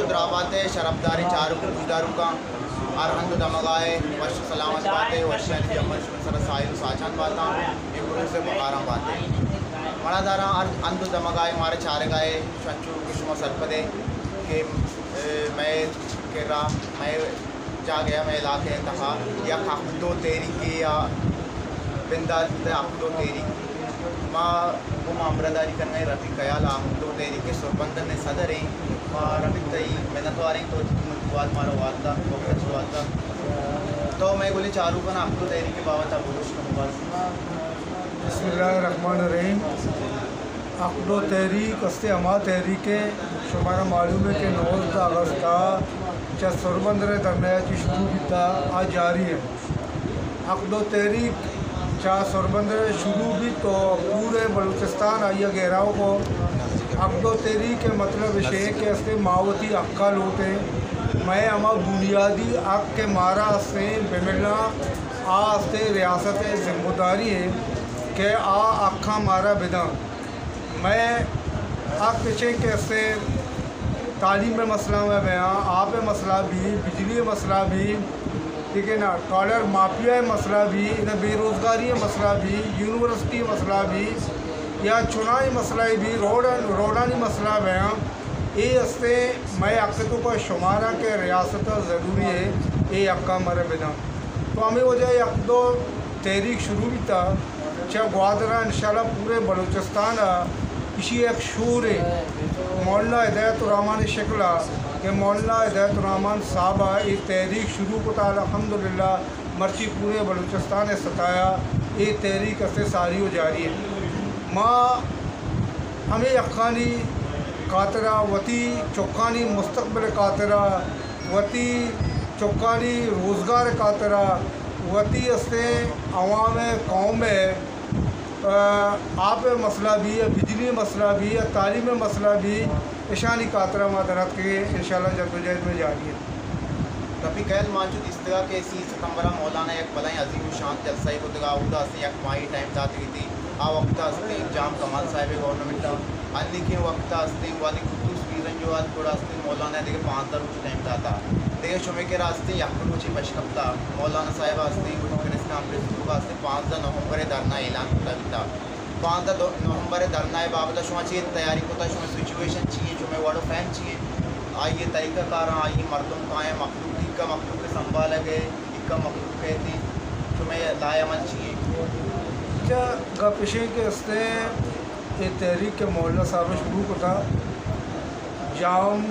درا بات ئے، شرپداریں چاروک ءُ گوشداروکاں، ہر ہند ءُ دمگ ءَ ئے، وش ءُ سلامت بات ئے، وشیانی جمبر شمئے سرا ساہیل ءُ ساچان باتاں، اے بروس ءِ بہاراں بات ئے۔ مڑاداراں، ہر ہند ءُ دمگ ءَ ئے، مارا چارگ ءَ ئے، چنچو کہ شما سرپد ئے کہ، اے، مئے کرا، مئے جاگہ ءَ، مئے علاقہ ءِ تہا یک ہکدو تحریکے یا بندات بوتہ، ہکدو تحریک۔ ما گوں ما ہمراہداری کنگ ءَ ایں رفیق خیال، ہکدو تحریک ءِ سربندن ءِ صدر ایں۔ ما رفیق تئی منتوار ایں کہ تو وت مارا وھد دات، وقت ءَ چہ وھد دات۔ تو مئے گلیں چاروکاں ہکدو تحریک ءِ بابت ءَ بگوش کن باز۔ بسم اللہ الرحمن الرحیم۔ ہکدو تحریک استیں ہما تحریک ایں، شمارا معلوم ایں کہ نوزدہ اگست ءَ چہ سربندر ءِ دھرنا ءَ چہ شروع بیتہ، آ جاری ایں۔ ہکدو تحریک چہ سربندر ءَ شروع بیت تو پورے بلوچستان آئی ءَ گھیراؤ کو۔ ہکدو تحریک ءِ مطلب اش ایں کہ استیں ما وتی حق ءَ لوٹ ایں، مئے ہما بنیادی حق کہ مارا استیں بملاں، آ استیں ریاست ءِ ذمہ داری ایں کہ آ حقاں مارا بداں۔ مئے حق اش ایں کہ استیں تعلیم ءِ مسئلہ مئے بیاں، آپ ءِ مسئلہ بی، بجلی ءِ مسئلہ بی، ٹھیک ہے نا، ٹالر مافیا ءِ مسئلہ بی، ادا بے روزگاری ءِ مسئلہ بی، یونیورسٹی ءِ مسئلہ بی، یا چنائی مسئلہ بی، روڈ، روڈانی مسئلہ بیاں، اے استیں مئے حق ءِ توکا شمارا کہ ریاست ءَ ضروری ایں اے حقاں مارا بداں۔ تو ہمے وجہ ءَ ہکدو تحریک شروع بیتہ۔ چہ گوادر ءَ انشاءاللہ پورے بلوچستان ءَ ایشی ءِ یک شورے مولانا ہدایت الرحمن ءِ شکل ءَ کہ مولانا ہدایت الرحمن صاحب ءَ اے تحریک شروع کتہ، الحمدللہ مرچی پورے بلوچستان ءِ سطح ءَ اے تحریک استیں ساری ءُ جاری ایں۔ ما ہمے حقانی خاطرا، وتی چکانی مستقبل ءِ خاطرا، وتی چکانی روزگار ءِ خاطرا، وتی استیں عوام ءِ، قوم ءِ، آ، آپ ءِ مسئلہ بی یا بجلی ءِ مسئلہ بی یا تعلیم ءِ مسئلہ بی، اشانی خاطرا ما در اتکگیں، انشاءاللہ جدوجہد مئے جاری ایں۔ رفیق خیال، ما چو دیستگا کہ سی ستمبر ءَ مولانا یک بلائیں عظیم الشان جلسہ ئے کتگا، اودا استیں یک ماہے ٹائم داتگی تئی، آ وقت ءَ استیں جام کمال صاحب ءِ گورنمنٹ ءَ، انیکیں وقت ءَ استیں ولی قدوس میرنجو ات، گڑا استیں مولانا ءَ دگہ پانزدہ روچ ٹائم داتا، دگہ شمے کرا استیں یک روچے پش کپتا، مولانا صاحب ءَ استیں گوشت پریس کانفرنس ءِ توکا استیں پانزدہ نومبر ءَ دھرنا اعلان کتا بیتا۔ پانزدہ دو-، نومبر ءِ دھرنا ءِ بابت ءَ شما چے تیاری کتا، شما سچویشن چی ایں، شما وڑ ءُ فہم چی ایں؟ آئی ءِ طریقہ کاراں، آئی ءِ مردم کائیں، مخلوق، ایکا مخلوق ءِ سنبھالگ ءَ، ایکا مخلوق ءِ تھی، شما لائحہ عمل چی ایں؟ اچھا، گپ اش ایں کہ استیں اے تحریک کہ مولانا صاحب ءَ شروع کتا، جام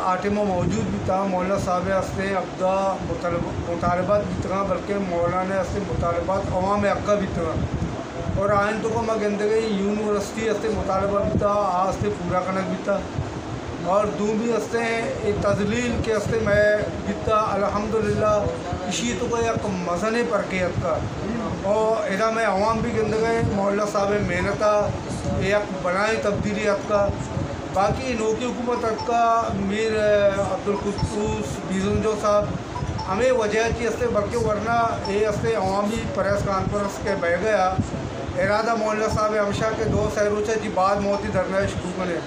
آ ٹائم ءَ موجود بیتا، مولانا صاحب ءِ استیں ہبدہ مطالب-، مطالبات بیتگاں، بلکہ مولانا ءِ استیں مطالبات عوام ءِ حق ءَ بیتگاں۔ اور آئین توکا ما گندگیں یونیورسٹی استیں مطالبہ بیتا، آ استیں پورا کنگ بیتا۔ اور دومی استیں اے تذلیل کہ استیں مئے بیتا، الحمدللہ ایشی توکا یک مزنیں پرکے اتکا۔ اور ادا مئے عوام بھی گندگیں، مولانا صاحب ءِ محنت ءَ یک بلائیں تبدیلی اتکا۔ باقی نوکیں حکومت اتکا، میر عبدالقدوس بیزنجو صاحب، ہمے وجہ چی استیں، بلکہ ورنہ اے استیں عوامی پریس کانفرنس کہ بئیگ ءَ ارادہ مولانا صاحب ءِ ہمیش ات کہ دو سئے روچ ءَ چی بعد ما وتی دھرنا ءَ شروع کنیں۔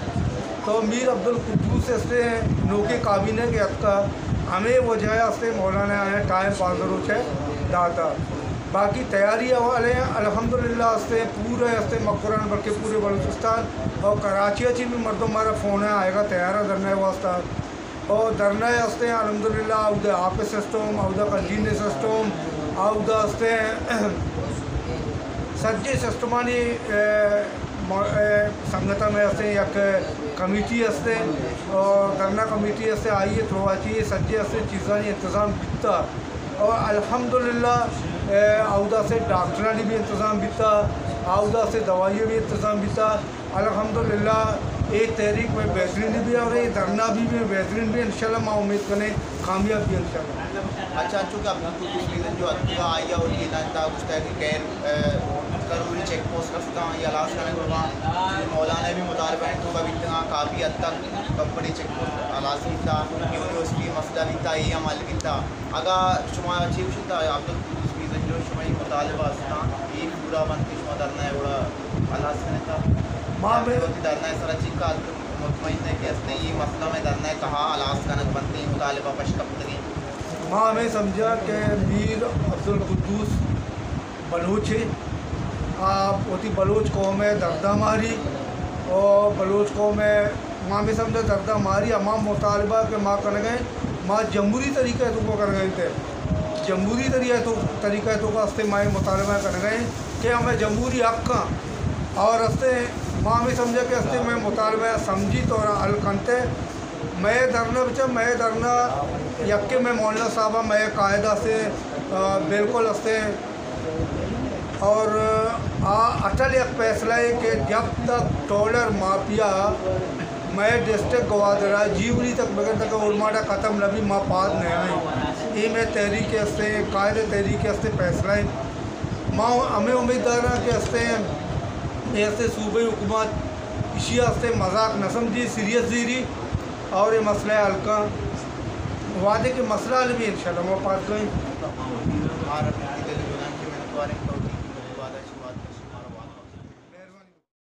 تو میر عبدالقدوس استیں نوکیں کابینہ کہ اتکا، ہمے وجہ ءَ استیں مولانا ءَ آیاں ٹائم پانزدہ روچ ءَ داتا۔ باقی تیاری حوالے الحمدللہ استیں، پورے استیں مکران بلکہ پورے بلوچستان اور کراچی ءَ چی بھی مردم مارا فون ءَ آئیگا تیار ءَ دھرنا ءِ واسطہ۔ اور دھرنا ءَ استیں الحمدللہ، اودا آپ ءِ سسٹم، اودا کنٹین ءِ سسٹم، اودا استیں سجیں سسٹمانی، اے، م-، اے، سنگت ءَ مئے استیں یک کمیٹی استیں اور دھرنا کمیٹی استیں، آئی ءِ تھرو ءَ چی سجیں استیں چیزانی انتظام بیتا۔ اور الحمدللہ، اے، اودا سے ڈاکٹرانی بھی انتظام بیتا، اودا سے دوائی بھی انتظام بیتا۔ الحمدللہ، اے تحریک مئے بہترین بھی اور اے دھرنا بھی مئے بہترین بھی، انشاءاللہ ما امید کنیں کامیاب بھی انشاءاللہ۔ اچھا، انچو کہ عبدالقدوس میزن جو اتکگا آئی ءَ وتی اعلان تھا گوشتا کہ غیر، اے، ضروری چیک پوسٹ رستاں یا ہلاس کنگ بباں، مولانا بھی مطالبہ ءِ توکا بیتگاں، کافی حد تک بڑے چیک پوسٹ ہلاس بیتا، یونیورسٹی مسئلہ بیتا، اے ہم حل بیتا۔ اگاں شما چے گوشیت، عبدالقدوس میزن جو شمئے مطالبہ استاں، اے پورا بنت کہ شما دھرنا ءَ گڑا ہلاس کنیت؟ ما مئے وتی دھرنا ءِ سرا چی کار مطمئن ہے کہ استیں اے مسئلہ مئے دھرنا ءِ تہا ہلاس کنگ بنت، اے مطالبہ پش کپتگیں۔ ما ہمے سمجھا کہ میر عبدالقدوس بلوچ ءَ، آ وتی بلوچ قوم ءِ درد ءَ ماری، اور بلوچ قوم ءِ، ما ہمے سمجھا، درد ءَ ماری۔ ہما مطالبہ کہ ما کنگ ءَ ایں، ما جمہوری طریقہ ءِ توکا کنگ ءَ ایں۔ جمہوری طریقہ تو، طریقہ ءِ توکا ہستے ما اے مطالبہ کنگ ءَ ایں کہ ہمیں جمہوری حق ایں، اور ہستے ما ہمے سمجھا کہ ہستے مئے مطالبہ سمجھی طور ءَ حل کنت۔ مئے دھرنا بچا، مئے دھرنا یکے مئے مولانا صاحب ءَ، مئے قائد ہستے، آ، بالکل ہستے۔ اور آ اٹل یک فیصلہ ہے کہ جب تک ٹرالر مافیا مئے ڈسٹرکٹ گوادر ءَ جیونی تک بگر تک اورماڑا ختم نہ بی، ما پاد نہ آئیں۔ اے مئے تحریک ہستے، قائد تحریک ہستے فیصلہ ہے۔ ما ہمے امیددار آں کہ ہستے، اے ہستے صوبائی حکومت ایشی ہستے مذاق نہ سمجھی، سیریس زیری اور اے مسئلہ حل کاں۔ وعدے کہ مسئلہ حل بی، انشاءاللہ ما پاد کائیں۔